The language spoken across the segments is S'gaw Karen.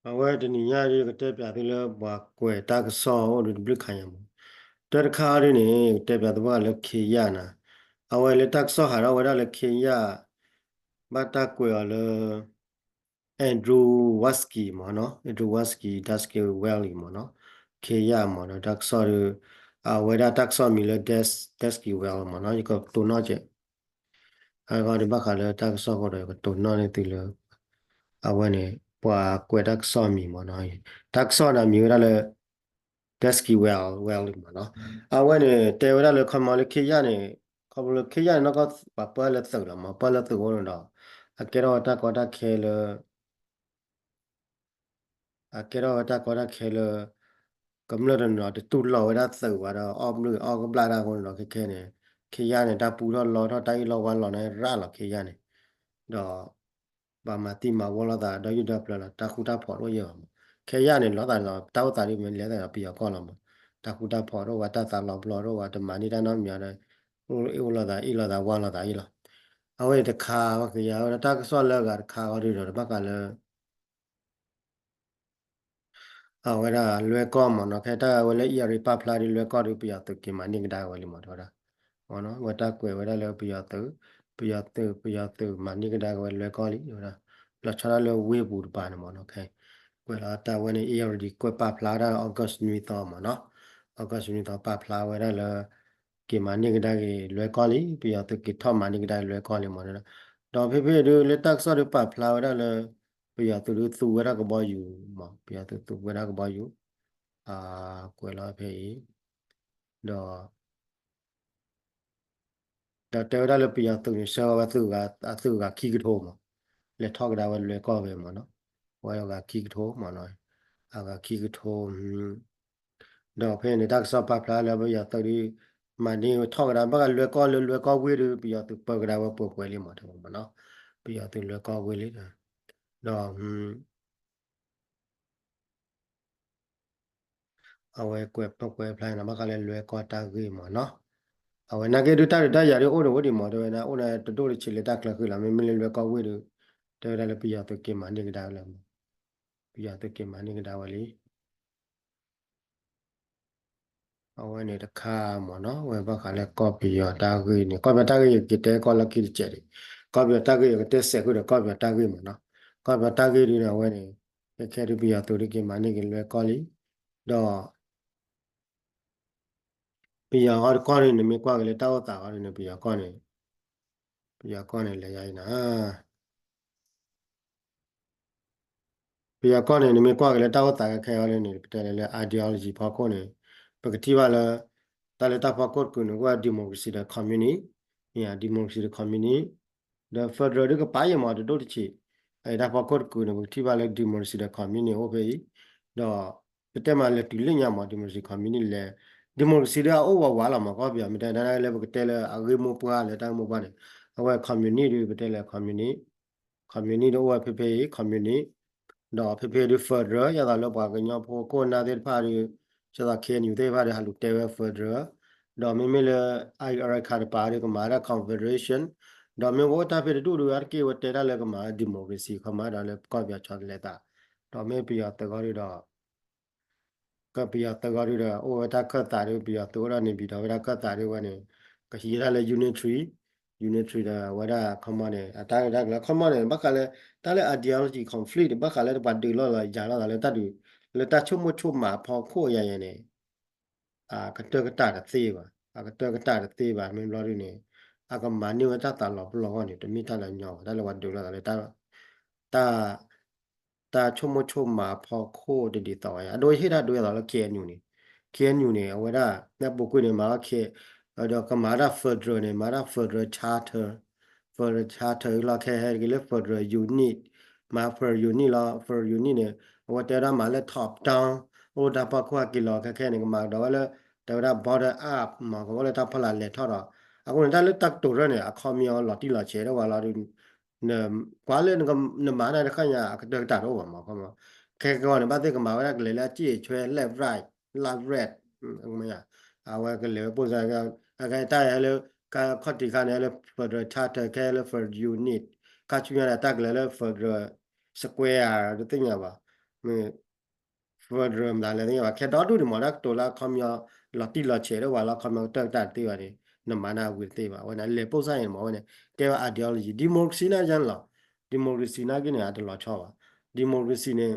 အဝဲတနံၤညါဒ်ကတဲပၠးသုလၢပှၤကွဲးတၢ်ကစီၣ်အိၣ်ဒီးတဘျုးခါညါမး, တၢ်တခါအံၤဒ်န့ၣ် ကတဲပၠးသုဘၣ်ဃးလၢ Kenya နၤ, အဝဲလၢတၢ်ကစီၣ်ဟးထီၣ်ဝဲဒၣ်လၢ Kenya ဘၣ်တၢ်ကွဲးအီၤလၢ Andrew Waski မးနီၤ, Andrew Waski Dutski Valley မးနီၤ, Kenya မးနီၤ, တၢ်ကစီၣ်ဒီး အဝဲဒၣ်တၢ်ကစီၣ်မံၤလၢ Dutski Valley မးနီၤ, ယကတိၢ်နီၣ်ကဲး အဂီၢ်ဒ်ဘၣ်ဃးလၢတၢ်ကစီၣ်ဃိဒီး ယကတိၢ်နီၣ်န့ၢ်သုလၢ အဝဲန့ၣ် ပှၤကွဲးတၢ်ကစီၣ်မံၤမးနီၤ, တၢ်ကစီၣ်န့ၣ်မံၤဝဲဒၣ်လၢ Dutski Valley မးနီၤ, အဝဲန့ၣ် တဲဝဲဒၣ်လၢ ခီမီလၢ Kenya န့ၣ်, ခီဖျိလၢ Kenya န့ၣ် နီၢ်ကီၢ်ပှၤပၢလၢသုးလီၤမး, ပၢလၢသုးအိၣ်န့ၣ်ဒီး အကဲထီၣ်ဝဲတၢ်ကီတၢ်ခဲလၢ အကဲထီၣ်ဝဲတၢ်ကီတၢ်ခဲလၢ ကမျၢၢ်တနီၤ တတူၢ်လိာ်ဝဲဒၣ်သုးဘၣ်ဒီး အီၣ်ဘျုးအီၣ်ကဘျၣ်တၢ်အဃိန့ၣ်ဒီး ခဲခဲန့ၣ် Kenya န့ၣ် တၢ်ပူထီၣ်လီထီၣ် တၢ်အ့ၣ်လိာ်ဝါလိာ်န့ၣ် ရၣ်လီၤ Kenya န့ၣ်, ဒီး ဘၣ်မၤသံမၤဝီလိာ်သး ဒီးယုၢ်ဒီးပျၢၤလီၤ တၢ်ဃူတၢ်ဖိးတအိၣ်ယဲၢ်ဘၣ်မး, Kenya န့ၣ် လီၤသးဒီး တၢ်အိၣ်သးဒ်မ့ၢ်လဲၤသးဒီးပယီၤကီၢ်လီၤမး, တၢ်ဃူတၢ်ဖိးတအိၣ်ဘၣ် တၢ်သးလီၤပျီတအိၣ်ဘၣ် တမၤန့ၢ်တၢ်နီတမံၤဒီး အ့ၣ်လိာ်သး အ့ၣ်လိာ်သးဝါလိာ်သးအံၤလီၤ. အဝဲတခါ ပကယၤဝဲဒၣ်တၢ်ကစီၣ်လၢအဂၤတခါဃီဒီး ဘၣ်ဃးလၢ အဝဲဒၣ်လွဲၢ်ကီၢ်မးနီၤ, ခဲတၢ်ဝဲလၢ အံၣ်အရံၤ ပာ်ဖျါဒီးလွဲၢ်ကီၢ်ဒီး ပယီၤသုးက့ၤမၤန့ၢ်ကဒါက့ၤဝဲလံမး တဲဝဲဒၣ်, မးနီၤ, ဝဲတၢ်ကွဲးဝဲဒၣ်လၢပယီၤသုး, ပယီၤသုး ပယီၤသုးမၤန့ၢ်ကဒါက့ၤဝဲလွဲၢ်ကီၢ်လံ တဲဝဲဒၣ်, လီၤဆီဒၣ်လၢဝ့ၢ်ပူၤတပၤန့ၣ်မးနီၤ, ကွဲးလီၤတၢ်ဝဲန့ၣ် အံၣ်အရံၤ ကွဲးပာ်ဖျါဒၣ် August နွံသီမးနီၤ, August နွံသီ ပာ်ဖျါဝဲဒၣ်လၢ က့ၤမၤန့ၢ်ကဒါက့ၤလွဲၢ်ကီၢ်လံ, ပယီၤသုးက့ၤထီၣ်မၤန့ၢ်ကဒါက့ၤလွဲၢ်ကီၢ်လံမး, ဒီးဖဲဖဲဒုးလၢတၢ်ကစီၣ်ဒုးပာ်ဖျါဝဲဒၣ်လၢ ပယီၤသုးဒုးသူဝဲဒၣ်ကဘီယူၤမး, ပယီၤသုးသူဝဲဒၣ်ကဘီယူၤ, ကွဲးလီၤဖဲအံၤ, ဒီး ဒီးတဲဝဲဒၣ်လၢပယီၤသုးန့ၣ် ဆှၢဝဲသုးဂၤ အသုးဂၤခံကထိမး, လဲၤထီၣ်ကဒါဝဲလွဲၢ်ကီၢ်ဝဲမးနီၤ, ဝဲအဂၤခံကထိမးနီၤ, အဂၤခံကထိ, ဒီးဖဲန့ၣ် တၢ်ကစီၣ်ပာ်ဖျါလၢပယီၤသုးဒုး မၤန့ၢ်ဝဲထီၣ်ကဒါ ဘၣ်ဃးလွဲၢ်ကီၢ်လၢလွဲၢ်ကီၢ်ဝ့ၢ်ဒုး ပယီၤသုးပၢကဒါဝဲပှဲၤပှဲၤလံမး တဲဝဲမးနီၤ, ပယီၤသုးလွဲၢ်ကီၢ်ဝ့ၢ်လံ, ဒီး အဝဲကွဲးပကွဲးဖျါန့ၣ် ဘၣ်ဃးလၢလွဲၢ်ကီၢ်တၢ်ဂ့ၢ်မးနီၤ, အဝဲနာ်က့ဒုးတၢ်ဒုးတၢ်ယၤဒုးအိၣ်ဒီးဝဲဒံးမး တဲဝဲဒၣ် အိၣ်ဒီးတဒိၣ်တဆံးလၢတၢ်ချၢဃံလီၤ မ့မ့ၢ်လၢလွဲၢ်ကီၢ်ဝ့ၢ်ဒုး တဲဝဲဒၣ်လၢပယီၤသုးက့ၤမၤန့ၢ်ကဒါလၢ ပယီၤသုးက့ၤမၤန့ၢ်ကဒါဝဲလံ အဝဲန့ၣ်တခါမးနီၤ ဝဲဘၣ်ဃးလၢကီၢ်ပယီၤတၢ်ဂ့ၢ်န့ၣ် ကီၢ်ပယီၤတၢ်ဂ့ၢ် ယကတဲကီၢ်လီၢ်ခံတစဲးဒံး, ကီၢ်ပယီၤတၢ်ဂ့ၢ် ယကတဲစဲးဃုာ်ဒီးကီၢ်ပယီၤတၢ်ဂ့ၢ်မးနီၤ, ကီၢ်ပယီၤတၢ်ဂ့ၢ်ဒုးန့ၣ် အဝဲန့ၣ် ခဲခဲဒုးပယီၤသုးဒုးက့ၤမၤန့ၢ်က့ၤလွဲၢ်ကီၢ်လံ, ဒီး ပယီၤအီၤတကီၢ်န့ၣ် နမ့ၢ်ကွၢ်က့ၤလၢတၢ်အိၣ်သးအီၤန့ၣ် ပယီၤကီၢ်န့ၣ် ပယီၤကီၢ်န့ၣ် လဲၤယါအံၤနၤ ပယီၤကီၢ်န့ၣ် နမ့ၢ်ကွၢ်က့ၤလၢတၢ်အိၣ်သးခဲခဲအံၤန့ၣ် ပတဲလၢ ideology ဖီခိၣ်န့ၣ် ပကထံၣ်ဘၣ်လၢ တၢ်လၢတၢ်ဖီခိၣ်တကုာ်န့ၣ် က democracy ဒီး communist, democracy ဒီး communist, ဒီး federal ဒုးကပာ်ယဲၢ်မး တဒိၣ်တဆံး, တၢ်ဖီခိၣ်တကုာ်န့ၣ် ပကထံၣ်ဘၣ်လၢ democracy ဒီး communist အိၣ်ဖဲအံၤ, ဒီး ပတဲမးလဲၤတုၤလၢညါမး democracy communist လဲၤ democracy ဒုးအအိၣ်ဝးဝးလီၤမး ကီၢ်ပယီၤ မ့ၢ်တဲဒၣ်လၢပကတဲလၢအဂ့ၢ်မိၢ်ပှၢ်လၢတၢ်ဂ့ၢ်မိၢ်ပှၢ်န့ၣ် အဝဲ communist ဒုး ပတဲလၢ communist, communist ဒုးအိၣ်ဝဲဖဲဖဲအံၤ communist, ဒီးဖဲဖဲဒုး federal ယသးလၢပှၤကညီဖိခိၣ်နၢ်သ့ၣ်တဖၣ်ဒုး ယသး K N U သ့ၣ်တဖၣ်ဒုး ဟးလူၤတဲဝဲ federal, ဒီးမ့မ့ၢ်လၢ America တပၤဒုး ကမၤဒၣ် confederation, ဒီးမ့ၢ်ဝဲအိၣ်တၢ်ဖဲတဒူၣ်ဒုး အါတက့ၢ်ဝဲတဲတၢ်လၢကမၤ democracy ခီမးဒီးလၢကီၢ်ပယီၤဆီတလဲသး, ဒီးမ့ၢ်ပယီၤသုးဂီၢ်ဒုးဒီး ကပယီၤသုးဂီၢ်ဒုးဒီး အိၣ်ဝဲတၢ်ခၢၣ်သးဒုး ပယီၤသုးအိၣ်ဒီးန့ၣ် ဘံၣ်ဒီးဝဲဒၣ်ခၢၣ်သးဒုးဝဲန့ၣ် ကဟံးဒၣ်လၢ unitary, unitary ဒီးဝဲဒၣ်ခီမးန့ၣ် အတၢ်ဂ့ၢ်တၢ်ကျိၤခီမးန့ၣ် ဘၣ်ဃးလၢ တၢ်လၢ ideology conflict ဘၣ်ဃးလၢတပှၤဒုးလိာ်လီၤယၤလိာ်သးလၢတၢ်ဒုး လၢတၢ်ဆိကမိၣ်ဆိကမးအဖီခိၣ်ယၤယဲန့ၣ် အကတၢၢ်ကတၢၢ်တသ့ဘၣ်, အကတၢၢ်ကတၢၢ်တသ့ဘၣ် မ့ၢ်ဘျီဒုးန့ၣ် အကမၤန့ၢ်ဝဲတၢ်သးလီၤပလိာ်အဂီၢ်န့ၣ် တမ့ၢ်တၢ်လၢညီဘၣ် တၢ်လၢပှၤဒုးလိာ်သးလၢ တၢ် တၢ်ဆိကမိၣ်ဆိကမးအဖီခိၣ်တဒ်သိးဘၣ်ယါ အဒိဟ့ၣ်တၢ်ဒိယသးလၢ K N U န့ၣ်, K N U န့ၣ် အဝဲဒၣ် နၢ်ပူၤကွံာ်န့ၣ် မၤဝဲ ဒီးကမၤဒၣ် federal န့ၣ် မၤဒၣ် federal charter, federal charter လီၤ ခဲဟဲက့ၤလၢ federal unit, မၤ federal unit လီၤ federal unit န့ၣ် အဝဲတဲဝဲဒၣ်မၤလၢ top down, အိၣ်တၢ်ဖီခိၣ်ဟဲက့ၤလီၤခဲခဲန့ၣ် ကမၤကဒီးဝဲလၢ တဲဝဲဒၣ် bottom up မ့ၢ်ကဝဲလၢတၢ်ဖီလာ်လဲၤထီၣ်ဒီး အဃိန့ၣ် တၢ်လၢတၢ်ကတိၤရၢၢ်န့ၣ် အခီပညီလီၤတံၢ်လီၤဆဲးဒၣ်ဝဲလီၤဒုး နကွၢ်လၢနမၤတၢ်တခါညါ အကတၢၢ်ကတၢၢ်တအိၣ်ဘၣ်မး ခဲကီန့ၣ် ဘၣ်သ့ၣ်ကမၤဝဲဒၣ်ကလဲၤလၢအစ့ၣ်အဆွဲ left right, left right, အဝဲကလဲၤဝဲပိၢ်စါ အကဲတၢ်ဟဲလၢ ခီၣ်ထံးခါန့ၣ် ဟဲလၢ federal charter ခဲလၢ federal unit, ခါဆူညါန့ၣ် တၢ်ကလဲၤလၢ federal square တသ့ၣ်ညါဘၣ်, မ့ၢ် federal မတၤလဲၣ်သ့ၣ်ညါဘၣ် ခဲဒီဒူၣ်န့ၣ်မ့ၢ် တၢ်ကတိၤလၢအခီပညီ လီၤတံၢ်လီၤဆဲးဒီးပှၤလၢအခီပညီကတၢၢ်ကတၢၢ်တသ့ဘၣ်န့ၣ် နမၤန့ၢ်ဝံၤတသ့ဘၣ် အဝဲန့ၣ် အလဲၤပိၢ်စၢ်န့ၣ်မ့ၢ် အဝဲန့ၣ် ကဲဝဲ ideology democracy န့ၣ်ယါန့ၣ်လီၤ democracy နာ်က့န့ၣ် အတလီၤဆီဘၣ် democracy န့ၣ်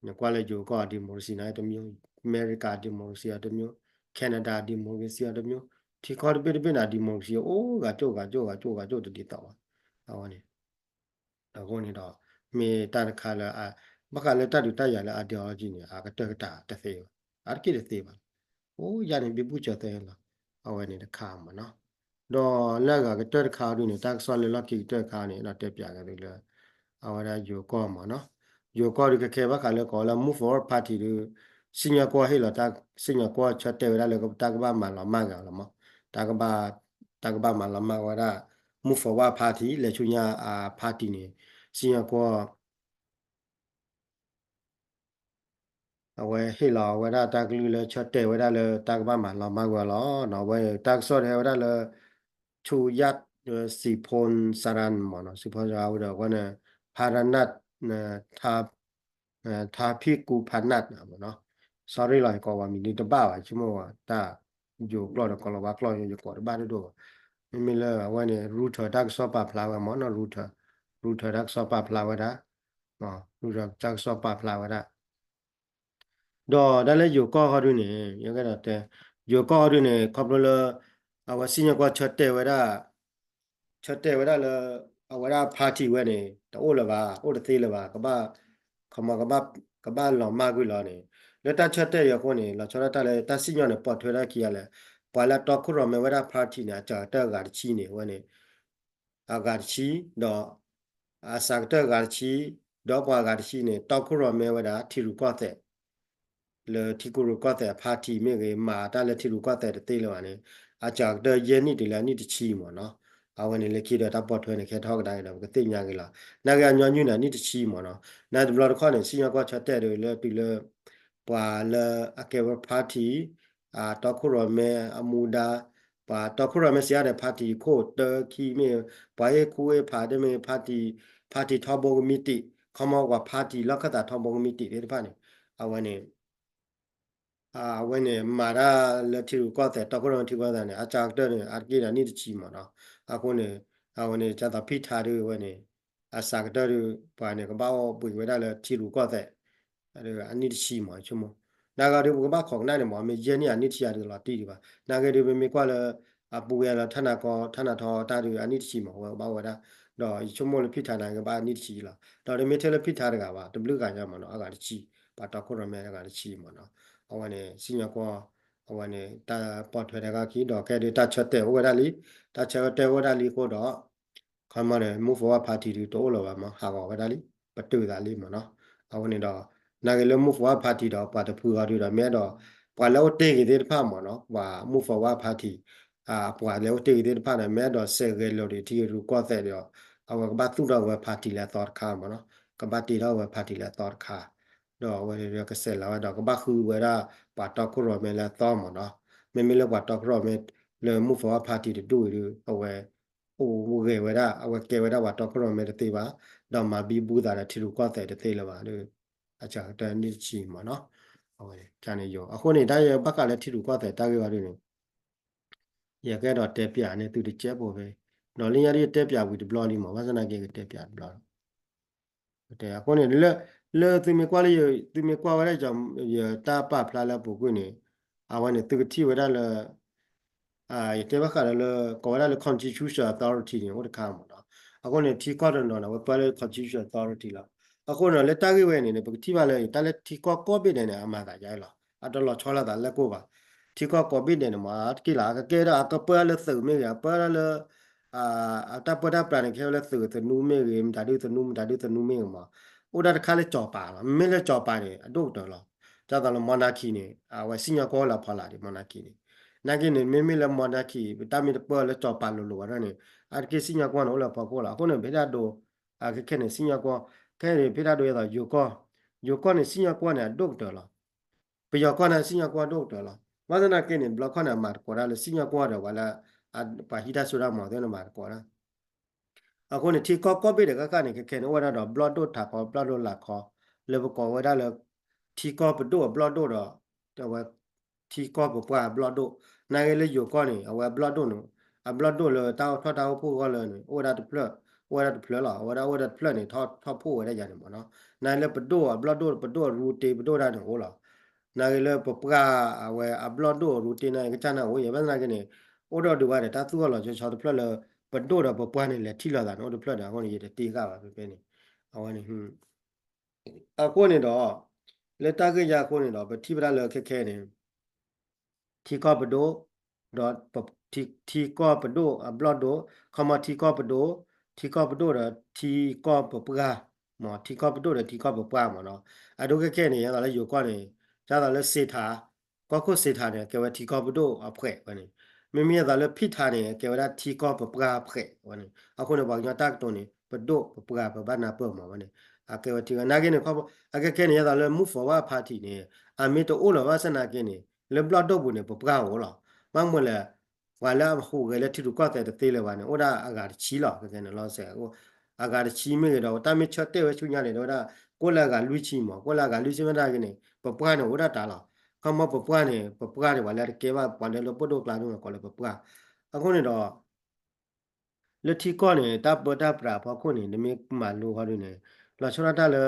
နကွၢ်လၢယိၤကီၢ် democracy န့ၣ်တမျိုး အမဲရကၤ democracy အတမျိုး Canada democracy အတမျိုး ထံကီၢ်တဘ့ၣ်တဘ့ၣ်န့ၣ် democracy အိၣ်ဂၤကၠိၣ်ဂၤကၠိၣ်ဂၤကၠိၣ်ဂၤကၠိၣ်တဒ်သိးဘၣ် အဝဲန့ၣ် အဃိန့ၣ်ဒီး မ့ၢ်တၢ်တခါလၢ ဘၣ်ဃးလၢတၢ်ဒုးတၢ်ယၤလၢ ideology န့ၣ် အကတၢၢ်ကတၢၢ်တသ့ဘၣ် အါတက့ၢ်တသ့ဘၣ် အိၣ်ယါန့ၣ် ဘံဘူစၢၤသၢလီၤ အဝဲန့ၣ်တခါမ့ၢ်နီၤ ဒီးလၢအဂၤကတၢၢ်တခါဒုန့ၣ် တၢ်ကစီၣ်လၢလီၢ်ခံကတၢၢ်တခါန့ၣ် ဒီးတဲပၠးက့ၤသုလၢ အဝဲဒၣ်ယိၤကီၢ်မ့ၢ်နီၤ ယိၤကီၢ်ဒုးခဲခဲဘၣ်ဃးလၢကိးလၢ Move Forward Party ဒုး စံၣ်ညီၣ်ကွီၢ်ဟ့ၣ်လီၤတၢ် စံၣ်ညီၣ်ကွီၢ်ဆၢတဲာ်ဝဲဒၣ်လၢတၢ်ကဘၣ်မၤလီၤမၢ်ဂ့ၤအီၤလီၤမ့ၢ် တၢ်ကဘၣ် တၢ်ကဘၣ်မၤလီၤမၢ်ဝဲဒၣ် Move Forward Party လဲၤဆူညါအ party န့ၣ် စံၣ်ညီၣ်ကွီၢ် အဝဲဟ့ၣ်လီၤဝဲဒၣ်တၢ်ကလုၢ်လၢဆၢတဲာ်ဝဲဒၣ်လၢတၢ်ကဘၣ်မၤလီၤမၢ်ဝဲလီၤ. အဝဲတၢ်ကစီၣ်ဒုးဟဲဝဲဒၣ်လၢ ဆူယၣ် စံးဖိစရၣ်မ့ၢ်နီၤ စံးဖိစရၣ်ဝဲဒီးအဝဲန့ၣ် ဖါရနၢ် ထါဖံးကူဖါနၢ်မ့ၢ်နီၤ sorry လီၤ ယကိးဝဲမံၤဒုးတဘၣ်ဘၣ် ဆိကမိၣ်ဝဲတၢ်ယိၤကျိာ်ဒီးကိးလီၤဝါကျိာ် ယကိးတဘၣ်ဒိၣ်ဒိၣ်ဘၣ်. မ့မ့ၢ်လၢအဝဲန့ၣ် Reuters တၢ်ကစီၣ်ပာ်ဖျါဝဲမ့ၢ်နီၤ Reuters Reuters တၢ်ကစီၣ်ပာ်ဖျါဝဲဒၣ် Reuters တၢ်ကစီၣ်ပာ်ဖျါဝဲဒၣ် ဒီးဒၣ်လၢယိၤကီၢ်ဃီဒုန့ၣ် ယကဲဒီးတဲ ယိၤကီၢ်ဃီဒုန့ၣ် ခီဖျိလၢ အဝဲစံၣ်ညီၣ်ကွီၢ်ဆၢတဲာ်ဝဲဒၣ် ဆၢတဲာ်ဝဲဒၣ်လၢ အဝဲဒၣ် party ဝဲန့ၣ် တအိၣ်လၢၤဘၣ် အိၣ်တသ့လၢၤဘၣ် ကဘၣ် ခီမီ ကဘၣ်လီၤမၢ်ကွံာ်လီၤန့ၣ် လၢတၢ်ဆၢတဲာ်အံၤအဃိန့ၣ် လီၤဆီဒၣ်တၢ်လၢတၢ်စံၣ်ညီၣ်န့ၣ် ပိာ်ထွဲဒၣ်ခံဂၤလဲၣ် ပှၤလၢတီခိၣ်ရိၣ်မဲဝဲဒၣ် party န့ၣ် အစှၤကတၢၢ်အဂၤတဆံန့ၣ် အဝဲန့ၣ် အဂၤတဆံ ဒီး အစှၤကတၢၢ်အဂၤတဆံ ဒီးပှၤအဂၤတဆံန့ၣ် တီခိၣ်ရိၣ်မဲဝဲဒၣ် ထံရူၢ်ကီၢ်သဲး လၢထံရူၢ်ကီၢ်သဲးအ party မ့ၢ်ဂ့ၤ မၤတၢ်လၢထံရူၢ်ကီၢ်သဲးတသ့လၢၤဘၣ်န့ၣ် အစှၤကတၢၢ်ယဲၢ်နံၣ်တုၤလၢအနံၣ်တဆံမ့ၢ်နီၤ အဝဲန့ၣ်လၢခံဒီးတၢ်ပိာ်ထွဲန့ၣ် ခဲထီၣ်ကဒါက့ၤဒီး ပကသ့ၣ်ညါက့ၤလီၤ နာ်က့အညီနုၢ်န့ၣ် အနံၣ်တဆံမ့ၢ်နီၤ နာ်တဘျီတခီၣ်န့ၣ် စံၣ်ညီၣ်ကွီၢ်ဆၢတဲာ်ဒီးလၢတုၤလၢ ပှၤလၢအကဲဝဲ party အတီခိၣ်ရိၣ်မဲအမူဒါ ပှၤတီခိၣ်ရိၣ်မဲစံးအါဒီး party ခိၣ်တၢခံမ့ၢ် ပှၤအ့ၣ်ခူအ့ၣ်ဖးဒ်မ့ၢ် party party ထီဘိကမံးတံာ် ခီမီ ပှၤ party လီၢ်ခၢၣ်သးထီဘိကမံးတံာ်သ့ၣ်တဖၣ်န့ၣ် အဝဲန့ၣ် အဝဲန့ၣ် မၤတၢ်လၢထံရူၢ်ကီၢ်သဲး တီခိၣ်ရိၣ်မဲထံရူၢ်ကီၢ်သဲးန့ၣ် အစှၤကတၢၢ်န့ၣ် အါတက့ၢ်ဒီးနံၣ်တဆံမ့ၢ်နီၤ အဃိန့ၣ် အဝဲန့ၣ် ကၢ်သီဖံၣ်ထါဒုးဝဲန့ၣ် အစှၤကတၢၢ်ဒုး ပှၤန့ၣ် ကဘၣ်အိၣ်ဘှံးဝဲဒၣ်လၢထံရူၢ်ကီၢ်သဲး အနံၣ်တဆံမ့ၢ်ဆိကမိၣ် နာ်ဂ့ၤဒုး ပကဘၣ်ခိးကနၣ်န့ၣ်မ့ၢ် မ့ၢ်ယဲၢ်နံၣ်အနံၣ်တဆံယၤဒုးလီၤတံၢ်ဒံးဘၣ် နာ်ဂ့ၤဒုး ပမ့ၢ်ကွၢ်လၢ အပူၤဝဲလၢထၣ်နၤကီ ထၣ်နၤထီတၢ်ဒုး အနံၣ်တဆံမ့ၢ် အဝဲကဘၣ်အိၣ်ဝဲဒၣ် ဒီးယဆိကမိၣ်လၢဖံၣ်ထါန့ၣ် ကဘၣ်အနံၣ်တဆံလီၤ ဒီးတမ့ၢ်ထဲလၢဖံၣ်ထါတဂၤဘၣ် တဘျုးဂၤညါမ့ၢ်နီၤ အဂၤတဆံ ပှၤတီခိၣ်ရိၣ်မဲအဂၤတဆံမ့ၢ်နီၤ အဝဲန့ၣ် စံၣ်ညီၣ်ကွီၢ် အဝဲန့ၣ် တၢ်ပိာ်ထွဲတၢ်ဂၤခံ ဒီးကဲဒုးတၢ်ဆၢတဲာ်အိၣ်ဝဲဒၣ်လံ တၢ်ဆၢတဲာ်အိၣ်ဝဲဒၣ်လံအဃိဒီး ခီမီဒီး Move Forward Party ဒုးတအိၣ်လၢၤဘၣ်မ့ၢ် ဟးဂီၤဝဲဒၣ်လံ ပတုာ်သးလံမ့ၢ်နီၤ အဝဲန့ၣ်ဒီး နာ်ဂ့ၤလၢ Move Forward Party ဒီးပှၤတဖုအီၤဒုးဒီးမ့ၢ်အဲၣ်ဒိး ပှၤလၢအိၣ်တ့ၢ်ဂ့ၤသ့ၣ်တဖၣ်မ့ၢ်နီၤ ပှၤ Move Forward Party အပှၤလၢအိၣ်တ့ၢ်ဂ့ၤသ့ၣ်တဖၣ်န့ၣ် မ့ၢ်အဲၣ်ဒိးစဲးဂဲၤလိာ်ဒံးထံရူၢ်ကီၢ်သဲးဒီး အဝဲကဘၣ်သူၣ်ထီၣ်ဝဲ party လၢအသီတခါမ့ၢ်နီၤ ကဘၣ်တ့ထီၣ်ဝဲ party လၢအသီတခါ ဒီးအဝဲကစဲးလီၤဝဲဒီးကဘၣ်ဃုဝဲဒၣ် ပှၤတီခိၣ်ရိၣ်မဲလၢအသီမ့ၢ်နီၤ မ့မ့ၢ်လၢပှၤတီခိၣ်ရိၣ်မဲလၢ Move Forward Party တဒူၣ်အံၤဒုး အဝဲ အိၣ်ဂဲၤဝဲဒၣ် အဝဲကဲဝဲဒၣ်ပှၤတီခိၣ်ရိၣ်မဲတသ့ဘၣ် ဒီးမၤဘံဘူသးဒီးထံရူၢ်ကီၢ်သဲးတသ့လၢၤဘၣ်ဒီး အစှၤကတၢၢ်နံၣ်တဆံမ့ၢ်နီၤ အဝဲန့ၣ် ကန့ၣ်ယိၤ အဃိန့ၣ် တၢ်ယဘၣ်ဃးလၢထံရူၢ်ကီၢ်သဲးတၢ်ဂ့ၢ်ဝဲဒၣ်န့ၣ် ယကအဲၣ်ဒိးတဲပၠးန့ၢ်သုတကဲးဖိဖဲ ဒီးလၢညါဒ်ယတဲပၠးဝံၤတဘျီလံမ့ၢ် ဘၣ်ဆၣ်သနာ်က့ကတဲပၠးတဘျီလီၤ အဃိန့ၣ် လၢ လၢသုမ့ၢ်ကွၢ်လၢ သုမ့ၢ်ကွၢ်ဝဲဒၣ် ယတၢ်ပာ်ဖျါလၢအပူၤကွံာ်န့ၣ် အဝဲန့ၣ် သုကထံၣ်ဝဲဒၣ်လၢ ယတဲဘၣ်ဃးဒီးလၢ ကိးဝဲဒၣ်လၢ constitutional authority န့ၣ် အိၣ်တခါမ့ၢ်နီၤ အဃိန့ၣ် ထံကီၢ်တနီၤန့ၣ် အဝဲပၢလၢ constitutional authority လီၤ အဃိန့ၣ် လၢတၢ်ဂ့ၢ်ဝဲန့ၣ် ပကထံၣ်ဘၣ်လၢ တၢ်လၢထံကီၢ်ကိးဘ့ၣ်ဒဲးန့ၣ် အမၤသးယါလီၤ အတလီၤဆီလိာ်သးလၢကိၢ်ဘၣ် ထံကီၢ်ကိးဘ့ၣ်ဒဲးန့ၣ်မ့ၢ် တက့ၢ်လီၤ အကကဲဒၣ် အကပၢလၢသုးမ့ၢ်ဂ့ၤ အပၢဒၣ်လၢ အတၢ်ပၢတၢ်ပြးန့ၣ် ကဟဲဝဲလၢသုးသနူမ့ၢ်ဂ့ၤ မတၤဒုသနူ မတၤဒုသနူမ့ၢ်ဂ့ၤမ့ၢ် အိၣ်ဒၣ်တခါလၢစီၤပၤလီၤ မ့မ့ၢ်လၢစီၤပၤန့ၣ် အဒိၣ်ကတၢၢ်လီၤ ဒ်သိးလၢ monarchy န့ၣ် အဝဲစံၣ်ညီၣ်ကွီၢ်လၢအဖီလာ်ဒံး monarchy န့ၣ် နာ်က့န့ၣ် မ့မ့ၢ်လၢ monarchy ပတၢ်မ့ၢ်တပၢလၢစီၤပၤလိၤလိၤဝဲဒၣ်န့ၣ် အတက့ၢ်စံၣ်ညီၣ်ကွီၢ်န့ၣ် အိၣ်လၢအဖီခိၣ်လီၤ အဃိန့ၣ် ဖဲဒၣ်ဒိ အခဲခဲန့ၣ် စံၣ်ညီၣ်ကွီၢ် ခဲန့ၣ် ဖဲဒၣ်ဒိ ဒ်သိး ယိၤကီၢ် ယိၤကီၢ်န့ၣ် စံၣ်ညီၣ်ကွီၢ်န့ၣ် အဒိၣ်ကတၢၢ်လီၤ ပယီၤကီၢ်န့ၣ် စံၣ်ညီၣ်ကွီၢ်ဒိၣ်ကတၢၢ်လီၤ ဘၣ်ဆၣ်သနာ်က့န့ၣ် တဘျီခီန့ၣ် အမၤသကိးတၢ်လၢစံၣ်ညီၣ်ကွီၢ်ဒီးပှၤလၢ ပှၤဟံးတၢ်စိတၢ်ကမီၤသ့ၣ်န့ၣ် မၤသကိးတၢ် အဃိန့ၣ် ထံကီၢ်ကိးဘ့ၣ်ဒဲးဃၣ်ဃၣ်န့ၣ် ခဲခဲန့ၣ် အိၣ်ဝဲဒၣ်ဒီးဘျီၣ်ဒိၣ်ထးခီ ဘျီၣ်ဒိၣ်လာ်ခီ လၢပကိးဝဲဒၣ်လၢ ထံကီၢ်ပဒိၣ်အဘျီၣ်ဒိၣ်ဒီး အဝဲ ထံကီၢ်ပပှၢ်အဘျီၣ်ဒိၣ်, နာ်က့လၢယိၤကီၢ်န့ၣ် အဝဲအဘျီၣ်ဒိၣ်န့ၣ် အဘျီၣ်ဒိၣ်လၢတၢ်အိၣ်ထီၣ်တၢ်အိၣ်ဖှိၣ်အဂီၢ်လၢန့ၣ် အိၣ်ဝဲဒၣ်တဖျၢၣ်, အိၣ်ဝဲဒၣ်အိၣ်ဝဲဒၣ်တဖျၢၣ်လီၤ, အဝဲဒၣ်အိၣ်ဝဲဒၣ်တဖျၢၣ်န့ၣ် ထီၣ်ထီၣ်ဖှိၣ်ဝဲဒၣ်ယၤန့ၣ်မ့ၢ်နီၤ, နာ်က့လၢပပှၢ်အဝဲအဘျီၣ်ဒိၣ်အရူတ့ပဒိၣ်ဒၣ်န့ၣ်အိၣ်လီၤ. နာ်က့လၢပပှၢ်အဝဲအဘျီၣ်ဒိၣ်အရူတ့န့ၣ် ကစၢ်န့ၣ်အိၣ်ယဲ ဘၣ်ဆၣ်နာ်က့န့ၣ် အိၣ်ဒီးဒုးဝဲဒီးတၢ်သူၣ်ထီၣ်လီၤဆီဆီတဖျၢၣ်လၢ ပဒိၣ်ဒီးပပှၢ်န့ၣ် လဲၤထံၣ်လိာ်သးန့ၣ် အိၣ်တဖျၢၣ်ဒီး အဃိန့ၣ် ယတတ့ဃာ်ဘၣ်ဖဲဖဲန့ၣ်, အဝဲန့ၣ် အဃိန့ၣ်ဒီး လၢတၢ်ဂ့ၢ်ညါအဃိန့ၣ်ဒီး ပထံၣ်ဝဲဒၣ်လၢခဲခဲန့ၣ် ထံကီၢ်ပဒိၣ်, ဒီး ထံကီၢ်ပဒိၣ်အဘျီၣ်ဒိၣ်, ခီမီထံကီၢ်ပဒိၣ်, ထံကီၢ်ပဒိၣ်ဒီးထံကီၢ်ပပှၢ်, မ့ၢ်ထံကီၢ်ပဒိၣ်ဒီးထံကီၢ်ပပှၢ်မ့ၢ်နီၤ, အဒိခဲခဲန့ၣ် ယသးလၢယိၤကီၢ်န့ၣ် ယသးလၢစ့ထး, ကီၢ်ခိၣ်စ့ထးန့ၣ် ကဲဝဲထံကီၢ်ပဒိၣ်အဖှဲးဝဲန့ၣ်, မ့မ့ၢ်ယသးလၢဖံၣ်ထးန့ၣ် ကဲဝဲဒၣ်ထံကီၢ်ပပှၢ်အဖှဲးဝဲန့ၣ်, အဃိန့ၣ် ပှၤကညီတၢ်ကတိၤန့ၣ် ပဒိၣ်ပပှၢ် ပဘၣ်နၢ်ပၢၢ်မ့ၢ်ဝဲန့ၣ်, အကဲဝဲထံကီၢ် နာ်က့န့ၣ် အခဲခဲန့ၣ် ယသးလၢ move forward party န့ၣ် အမ့ၢ်တအိၣ်လၢၤဘၣ်ဆၣ်နာ်က့န့ၣ် လၢဘျီၣ်ဒိၣ်ပူၤန့ၣ် ပပှၢ်အိၣ်လီၤ, ဘၣ်မနုၤလဲၣ် ပှၤလၢအဟူးဂဲၤလၢထံရူၢ်ကီၢ်သဲးတသ့လၢၤဘၣ်န့ၣ် အိၣ်ဒၣ်အဂၤတဆံလီၤ, ခဲခဲန့ၣ်လီၤစဲး အဂၤတဆံမ့ၢ်ဂ့ၤဒီး တၢ်မ့ၢ်ဆၢတဲာ်ဝဲဆူညါန့ၣ် တဲဝဲဒၣ် ကိၣ်လၢအဂၤလွံၢ်ဆံမ့ၢ် ကိၣ်လၢအဂၤလွံၢ်ဆံမ့ၢ်နာ်က့န့ၣ် ပပှၢ်န့ၣ်အိၣ်ဒၣ်တၢ်လီၤ, ခီမီပပှၢ်န့ၣ် ပပှၢ်န့ၣ် ပှၤလၢတကဲဘၣ် ပှၤလၢလၢပဒိၣ်ကျါန့ၣ် ကိးလၢပပှၢ်, အဃိန့ၣ်ဒီး လၢထံကီၢ်န့ၣ် တၢ်ပၢတၢ်ပြးအဖီခိၣ်န့ၣ် နမ့ၢ်မၤလိဃီဒုန့ၣ် လီၤဆီဒၣ်တၢ်လၢ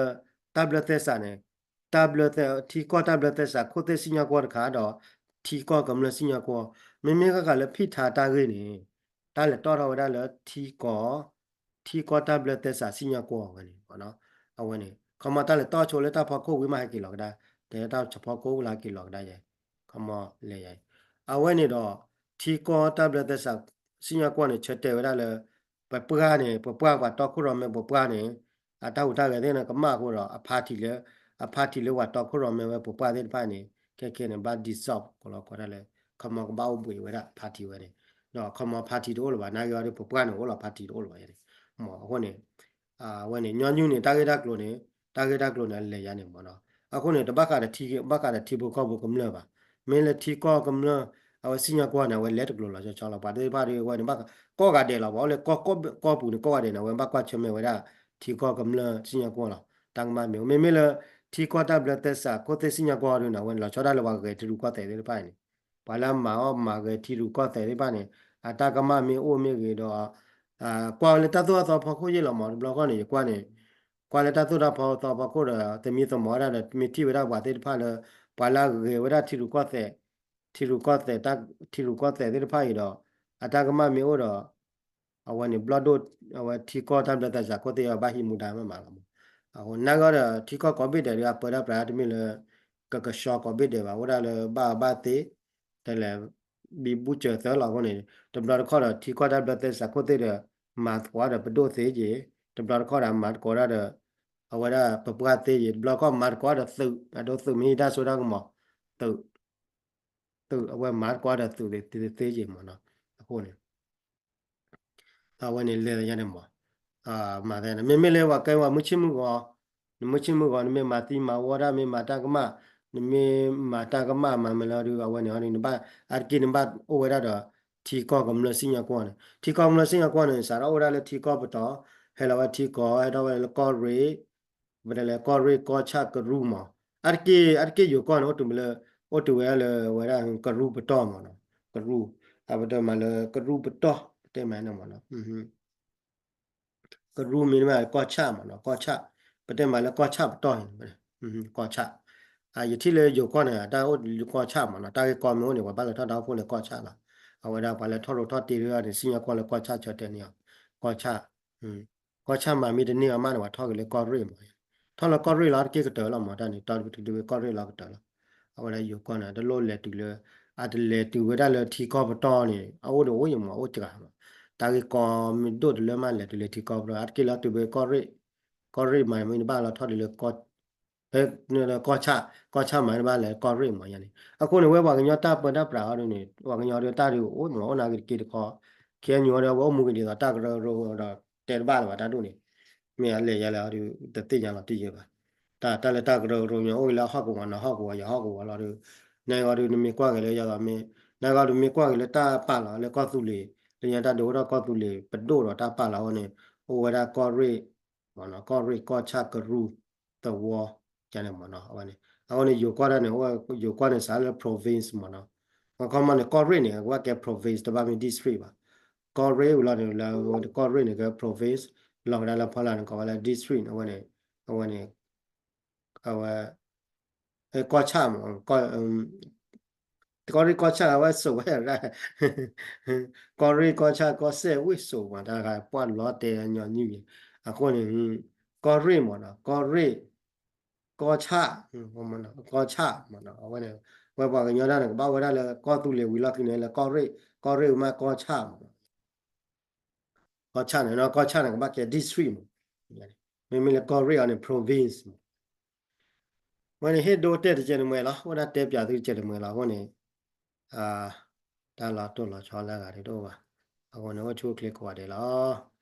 တၢ်ဘျၢသဲစးန့ၣ် တၢ်ဘျၢသဲ ထံကီၢ်တၢ်ဘျၢသဲစးခိၣ်သ့ၣ်စံၣ်ညီၣ်ကွီၢ်တခါဒီး ထံကီၢ်ကမျၢၢ်စံၣ်ညီၣ်ကွီၢ်, မ့မ့ၢ်ဃၣ်ဃၣ်လၢဖံၣ်ထးတၢ်ဂ့ၢ်န့ၣ် တၢ်လဲၤတီၣ်ထီၣ်ဝဲဒၣ်လၢထံကီၢ် ထံကီၢ်တၢ်ဘျၢသဲစးစံၣ်ညီၣ်ကွီၢ်ဝဲန့ၣ် အဝဲန့ၣ် ခီမီတၢ်လဲၤတီၣ်ဆိလၢတၢ်ဖီခိၣ်ဝံၤမးဟဲက့ၤလီၤကဒါ, တဲတၢ်ဖီခိၣ်လၢဟဲက့ၤလီၤကဒါယဲ ခီမီလဲၤယဲ, အဝဲန့ၣ်ဒီး ထံကီၢ်တၢ်ဘျၢသဲစး စံၣ်ညီၣ်ကွီၢ်န့ၣ် ဆၢတဲာ်ဝဲဒၣ်လၢ ပပှၢ်န့ၣ် ပပှၢ်ပှၤတီခိၣ်ရိၣ်မဲပပှၢ်န့ၣ် အတၢ်ဟူးတၢ်ဂဲၤသ့ၣ်န့ၣ် ကမၣ်အဃိဒီး အဖါတံၢ်လၢ အဖါတံၢ်လၢပှၤတီခိၣ်ရိၣ်မဲဝဲပပှၢ်သ့ၣ်တဖၣ်န့ၣ် ခဲခဲန့ၣ် ဘၣ် dissolve ကလီၤကိးတၢ်လၢ ခီမီကဘၣ်အိၣ်ဘှံးဝဲဒၣ်ဖါတံၢ်ဝဲန့ၣ်, ဒီးခီမီဖါတံၢ်တအိၣ်လၢၤဘၣ် နာ်က့အီၤဒီး ပပှၢ်န့ၣ်အိၣ်လီၤဖါတံၢ်တအိၣ်လၢၤဘၣ်န့ၣ်, မ့ၢ်အဃိန့ၣ် အဝဲန့ၣ် ညီနုၢ်န့ၣ် တၢ်ဂ့ၢ်တၢ်ကျိၤန့ၣ် တၢ်ဂ့ၢ်တၢ်ကျိၤန့ၣ် အလဲၤယါန့ၣ်မ့ၢ်နီၤ, အဃိန့ၣ် တဘၣ်ဃးဒီးထံ ဘၣ်ဃးဒီးထံဖိကီၢ်ဖိကမျၢၢ်ဘၣ်, မ့ၢ်လၢထံကီၢ်ကမျၢၢ် အဝဲစံၣ်ညီၣ်ကွီၢ်န့ၣ် အဝဲလဲၤတကျိၤလီၤဆီဆီလီၤ, ပှၤသ့ၣ်တဖၣ်ဒီး အဝဲန့ၣ်ဘၣ် ကိးဂၤဒဲးလီၤ, ပှၤအိၣ်လၢကီၢ်ကီၢ်ပူၤန့ၣ် ကိးဂၤဒဲးန့ၣ် အဝဲဘၣ်ကွၢ်ဆၢၣ်မဲာ်ဝဲဒၣ် ထံကီၢ်ကမျၢၢ်စံၣ်ညီၣ်ကွီၢ်လီၤ, တၢ်ကမၣ်မ့ၢ်အိၣ် မ့မ့ၢ်လၢ ထံကီၢ်တၢ်ဘျၢသဲစးခိၣ်သ့ၣ်စံၣ်ညီၣ်ကွီၢ်ဒုန့ၣ် အဝဲန့ၣ် လီၤဆီဒၣ်လၢပှၤဂဲၤထံရူၢ်ကီၢ်သဲးသ့ၣ်တဖၣ်အံၤန့ၣ် ပှၤလၢအမၤအီၣ်မၤဂဲၤထံရူၢ်ကီၢ်သဲးသ့ၣ်တဖၣ်န့ၣ် အတၢ်ကမၣ်မ့ၢ်အိၣ်မ့ၢ်ဂ့ၤဒီး ကွၢ်ဝဲလၢတၢ်သိၣ်တၢ်သီဖီခိၣ်ယဲၢ်လီၤမး တဘျီဃီန့ၣ် ယကွၢ်န့ၣ် ကွၢ်လၢတၢ်သိၣ်တၢ်ဖီသီဖီခိၣ်ဒီး သမံသမိးဝဲဒၣ်ဒီး မ့ၢ်ထံၣ်ဝဲဒၣ်ပှၤသ့ၣ်တဖၣ်လၢ ပှၤလၢအဂဲၤဝဲဒၣ်ထံရူၢ်ကီၢ်သဲး ထံရူၢ်ကီၢ်သဲး ထံရူၢ်ကီၢ်သဲးသ့ၣ်တဖၣ်အံၤဒီး အတၢ်ကမၣ်မ့ၢ်အိၣ်ဒီး အဝဲန့ၣ် ဘျီၣ်ဒိၣ် အဝဲထံကီၢ်တၢ်ဘျၢသဲစးခိၣ်သ့ၣ်အဘၣ်ဟံးမူဒါမးမးလီၤမး, အဃိနာ်က့ဒီး ထံကီၢ်ကိးဘ့ၣ်ဒဲးဒီး အပၢတၢ်ပြးတမ့ၢ်လၢ ကကဆှီကိးဘ့ၣ်ဒဲးဘၣ် အိၣ်ဒၣ်လၢဘၣ်အဘၣ်သ့ တဲလဲၣ် ဘံဘူစၢၤသၢလီၤအဃိန့ၣ် တဘျီတခီၣ်ဒီး ထံကီၢ်တၢ်ဘျၢသဲစးခိၣ်သ့ၣ်ဒီး မၤသကိးဒီးပဒိၣ်သ့က့ၤ တဘျီတခီၣ်ဒီး မၤသကိးဒၣ်ဒီး အဝဲဒၣ်ပပှၢ်သ့က့ၤ တဘျီတခီၣ်မၤသကိးဒီးသုး အဒိသုးမ့ၢ်ဟံးတၢ်စိတၢ်ကမီၤ သုး သုး အဝဲမၤသကိးဒီးသုးသ့က့ၤမးနီၤ အဃိန့ၣ် အဝဲန့ၣ်လဲၤညါန့ၣ်မး မၤသးန့ၣ် မ့မ့ၢ်လၢပှၤကဲပှၤမုၢ်ဆ့ၣ်မုၢ်ဂီၤ နမုၢ်ဆ့ၣ်မုၢ်ဂီၤ နမ့ၢ်မၤသံမၤဝီတၢ် မ့ၢ်မၤတၢ်ကမၣ် နမ့ၢ်မၤတၢ်ကမၣ်မၤမ့ၢ်လၢဒုး အဝဲန့ၣ် နဘၣ် အါတက့ၢ်နဘၣ်အိၣ်ဝဲဒၣ်ဒီး ထံကီၢ်ကမျၢၢ်စံၣ်ညီၣ်ကွီၢ်န့ၣ် ထံကီၢ်ကမျၢၢ်စံၣ်ညီၣ်ကွီၢ်န့ၣ် စးထီၣ်အိၣ်ဝဲဒၣ်လၢထံကီၢ်ပတီၢ် ဟဲလီၤဝဲထံကီၢ် ဟဲထီၣ်ဝဲလၢကီၢ်ရ့ၣ် ပတဲလဲၣ် ကီၢ်ရ့ၣ် ကီၢ်ဆၣ် ကရူၢ်မး အါတက့ၢ် အါတက့ၢ်ယိၤကီၢ်န့ၣ် အိၣ်တုၤလၢ အိၣ်တုၤဝဲဒၣ်လၢဝဲဒၣ် ကရူၢ်ပတီၢ်မးနီၤ ကရူၢ် အပတဲမးလၢကရူၢ်ပတီၢ် ပတဲမးန့ၣ်မးနီၤ ကရူၢ်မ့တမ့ၢ် ကီၢ်ဆၣ်မးနီၤ ကီၢ်ဆၣ် ပတဲမးလၢကီၢ်ဆၣ်ပတီၢ်န့ၣ် ကီၢ်ဆၣ် ယထံၣ်လၢယိၤကီၢ်န့ၣ် တၢ်အိၣ်ကီၢ်ဆၣ်မးနီၤ တၢ်ဂ့ၢ်ကီမ့ၢ်အိၣ်န့ၣ် ပှၤဘၣ်လဲၤထီၣ်တၢ်အိၣ်ဖှိၣ်လၢကီၢ်ဆၣ်လီၤ အဝဲဒၣ်ပှၤလဲၤထီၣ်ရိၣ်ထီၣ်တ့ၢ်တၢ်န့ၣ် စံၣ်ညီၣ်ကွီၢ်လၢကီၢ်ဆၣ်ဆၢတဲာ်န့ၣ် ကီၢ်ဆၣ် ကီၢ်ဆၣ်မးမ့ၢ်တန့ၢ်အီၤမးန့ၣ် ပှၤထီၣ်က့ၤလၢကီၢ်ရ့ၣ်မး ထီၣ်လၢကီၢ်ရ့ၣ်လီၤ တက့ၢ်ကတၢၢ်လီၤမး တၢ်န့ၣ် တီၤတက့ၢ်ကီၢ်ရ့ၣ်လီၤကတၢၢ်လီၤ အဝဲဒၣ်ယိၤကီၢ်န့ၣ် တလိၣ်လဲၤတုၤလၢ အတလဲၤတုၤဝဲဒၣ်လၢထံကီၢ်ပတီၢ်န့ၣ် အအိၣ်ဒီးအိၣ်ယမး အိၣ်စှၤမး တၢ်ဂ့ၢ်ကီမ့ၢ်ဒိၣ်တလၢမးလဲၤတုၤလၢထံကီၢ်ပတီၢ် အါတက့ၢ်လီၤတုၤဖဲကီၢ်ရ့ၣ် ကီၢ်ရ့ၣ်မးမ့ၢ်နဘၣ်လီၤထီၣ်တုၤလၢ ဖဲ ကီၢ်ဆၣ် ကီၢ်ဆၣ်မးနဘၣ်လဲၤကီၢ်ရ့ၣ်မးယါန့ၣ် အဃိန့ၣ် ဝဲပှၤကညီတၢ်ပၢတၢ်ပြးအီၤဒ်န့ၣ် ပှၤကညီဒ်တၢ်ဒ်အိၣ်မး အိၣ်နာ်က့တက့ၢ်တခီ ခဲအံၤညီဒီး ဝဲအိၣ်မူက့ၤဒ်သိးတၢ်ကရၢကရိဒီး တဲတဘၣ်လၢၤဘၣ်တၢ်ဒ်န့ၣ် မ့ၢ်အလဲၤယါလဲၣ်အီၤဒ် တသ့ၣ်ညါလီၤတံၢ်ယဲဘၣ် တၢ် တၢ်လၢတၢ်ကရၢကရိညီ အိၣ်က့ၤလၢဟီၣ်ကဝီၤနီၤ ဟီၣ်ကဝီၤယၤဟီၣ်ကဝီၤလီၤဒ် နဂီၢ်ဒ်နမ့ၢ်ကွၢ်က့ၤလၢယသးမ့ၢ် နဂီၢ်ဒ်မ့ၢ်ကွၢ်က့ၤလၢတၢ်ပာ်လီၤလၢကီၢ်သူလ့ၤ လၢညါတၢ်ဒုးအိၣ်ထီၣ်ကီၢ်သူလ့ၤ ပဒိၣ်ဒီးတၢ်ပာ်လီၤအဃိန့ၣ် အိၣ်ဝဲဒၣ်ကီၢ်ရ့ၣ် ကီၢ်ရ့ၣ် ကီၢ်ဆၣ် ကရူၢ် သဝီ ကန့ၣ်မ့ၢ်နီၤ အဝဲန့ၣ် အဃိန့ၣ် ယိၤကီၢ်ဒၣ်န့ၣ် ယိၤကီၢ်န့ၣ် စးလၢ province မ့ၢ်နီၤ. အခီမီန့ၣ် ကီၢ်ရ့ၣ်န့ၣ် အကဘၣ်ကဲ province တဘၣ်မ့ၢ် district ဘၣ်. ကီၢ်ရ့ၣ်ဝံၤလီၤန့ၣ် လၢကီၢ်ရ့ၣ်န့ၣ်ကဲ province လီၤဝဲဒၣ်လၢဖီလာ်န့ၣ် ကိးဝဲလၢ district န့ၣ် အဝဲန့ၣ် အဝဲန့ၣ် အဝဲ ကီၢ်ဆၣ်မ့ၢ် ကီၢ်ရ့ၣ်ကီၢ်ဆၣ်အဝဲစိာ်ဝဲဒၣ် ကီၢ်ရ့ၣ်ကီၢ်ဆၣ်ကီၢ်စဲၣ်ဝ့ၢ်စိာ်မး တၢ်ဂၤပှၢ်လီၤတဲာ်ညီနုၢ်န့ၣ် အဃိန့ၣ် ကီၢ်ရ့ၣ်မ့ၢ်နီၤ ကီၢ်ရ့ၣ် ကီၢ်ဆၣ် ကီၢ်ဆၣ်မ့ၢ်နီၤ အဝဲန့ၣ် ဝဲပှၤကညီဒၣ်န့ၣ် ကဘၣ်ဝဲဒၣ်လၢကီၢ်သူလ့ၤဝံၤလီၢ်ခံန့ၣ် လၢကီၢ်ရ့ၣ် ကီၢ်ရ့ၣ်ဝံၤမးကီၢ်ဆၣ်မ့ၢ်နီၤ ကီၢ်ဆၣ်န့ၣ်နီၤ ကီၢ်ဆၣ်န့ၣ် ကဘၣ်ကဲ district မ့ၢ် မ့မ့ၢ်လၢကီၢ်ရ့ၣ်အီၤန့ၣ် province မ့ၢ် ဝဲန့ၣ်ဟ့ၣ်ဒိတဲာ်တကဲးန့ၣ်မ့ၢ်လီၤ အိၣ်ဒၣ်တဲပၠးသုတကဲးန့ၣ်မ့ၢ်လီၤ အဃိန့ၣ် တၢ်လီၤတိၢ်လီၤဆီလၢအဂၤဒ်တအိၣ်ဘၣ် အဃိန့ၣ် အိၣ်ဆူၣ်အိၣ်ချ့ကိးဂၤဒဲးလီၤ.